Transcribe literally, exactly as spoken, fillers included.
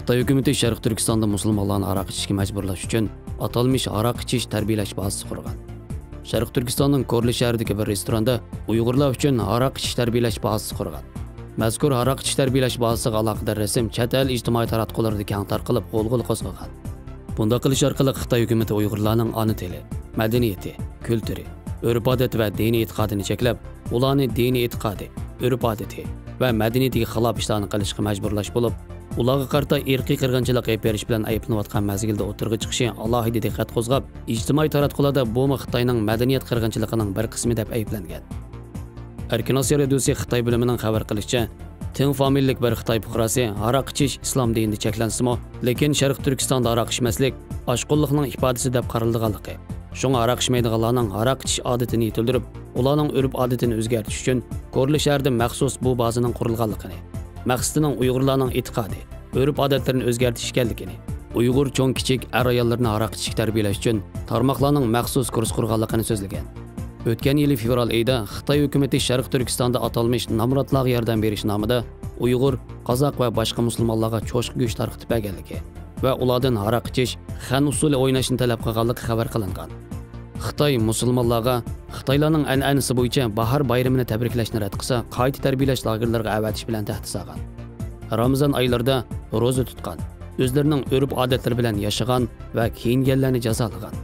خىتاي ھۆكۈمىتى شەرقىي تۈركىستاندا مۇسۇلمانلارنى ھاراق ئىچىشكە مەجبۇرلاش ئۈچۈن ئاتالمىش ھاراق ئىچىش تەربىيەلەش بازىسى قۇرغان. شەرقىي تۈركىستاننىڭ كورلا شەھىرىدىكى بىر رېستوراندا ئۇيغۇرلار ئۈچۈن ھاراق ئىچىش تەربىيەلەش بازىسى قۇرغان. مەزكۇر ھاراق ئىچىش تەربىيەلەش بازىسىغا ئالاقىدار رەسىم چەت ئەل ئىجتىمائىي تاراتقۇلىرىدا كەڭ تارقىلىپ، غۇلغۇلا قوزغىغان. بۇنداق قىلىش ئارقىلىق خىتاي ھۆكۈمىتى ئۇيغۇرلارنىڭ ئانا تىلى، مەدەنىيىتى، كۈلتۈرى، ئۆرپ-ئادەت ۋە دىنىي ئېتىقادىنى چەكلەپ، ئۇلارنى دىنىي ئېتىقادى، ئۆرپ-ئادىتى ۋە مەدەنىيىتىگە خىلاپ ئىشلارنى قىلىشقا مەجبۇرلاش بولۇپ، ئۇلارغا قارىتا ئىرقىي قىرغىنچىلىق ئېلىپ بېرىش بىلەن ئەيىبلىنىۋاتقان مەزگىلدە ئوتتۇرىغا چىقىشى ئالاھىدە دىققەت قوزغاپ، ئىجتىمائىي تاراتقۇلاردا بۇمۇ خىتاينىڭ مەدەنىيەت قىرغىنچىلىقىنىڭ بىر قىسمى دەپ ئەيىبلەنگەن. ئەركىن ئاسىيا رادىيوسى خىتاي بۆلۈمىنىڭ خەۋەر قىلىشىچە، تىڭ فامىلىلىك بىر خىتاي پۇقراسى ھاراق ئىچىش ئىسلام دىنىدا چەكلەنسىمۇ، لېكىن شەرقىي تۈركىستاندا ھاراق ئىچمەسلىك ئاشقۇنلۇقنىڭ ئىپادىسى دەپ قارىلىدىغانلىقى، شۇڭا ھاراق ئىچمەيدىغانلارنىڭ ھاراق ئىچىش ئادىتىنى يېتىلدۈرۈپ، ئۇلارنىڭ ئۆرپ-ئادىتىنى ئۆزگەرتىش ئۈچۈن كورلا شەھىرىدە مەخسۇس بۇ بازىنىڭ قۇرۇلغانلىقىنى، مەقسىتىنىڭ ئۇيغۇرلارنىڭ ئېتىقادى، ئۆرپ-ئادەتلىرىنى ئۆزگەرتىش ئىكەنلىكىنى، ئۇيغۇر چوڭ-كىچىك، ئەر-ئاياللىرىنى ھاراق ئىچىشكە تەربىيەلەش ئۈچۈن تارماقلارنىڭ مەخسۇس كۇرس قۇرغانلىقىنى سۆزلىگەن. ئۆتكەن يىلى فېۋرال ئېيىدا خىتاي ھۆكۈمىتى شەرقىي تۈركىستاندا ئاتالمىش نامراتلارغا ياردەم بېرىش نامىدا ئۇيغۇر، قازاق ۋە باشقا مۇسۇلمانلارغا چوشقا گۆش تارقىتىپ بەرگەنلىكى ۋە ئۇلاردىن ھاراق ئىچىش، خەن ئۇسسۇلى ئويناشنى تەلەپ قىلغانلىقى خەۋەر قىلىنغان. خىتاي مۇسۇلمانلارغا خىتايلارنىڭ ئەنئەنىسى بويىچە باھار بايرىمىنى تەبرىكلەشنى رەت قىلسا، قايتا تەربىيەلەش لاگېرلىرىغا ئەۋەتىش بىلەن تەھدىت سالغان. رامىزان ئايلىرىدا روزا تۇتقان، ئۆزلىرىنىڭ ئۆرپ-ئادەتلىرى بىلەن ياشىغان ۋە كىيىنگەنلەرنى جازالىغان،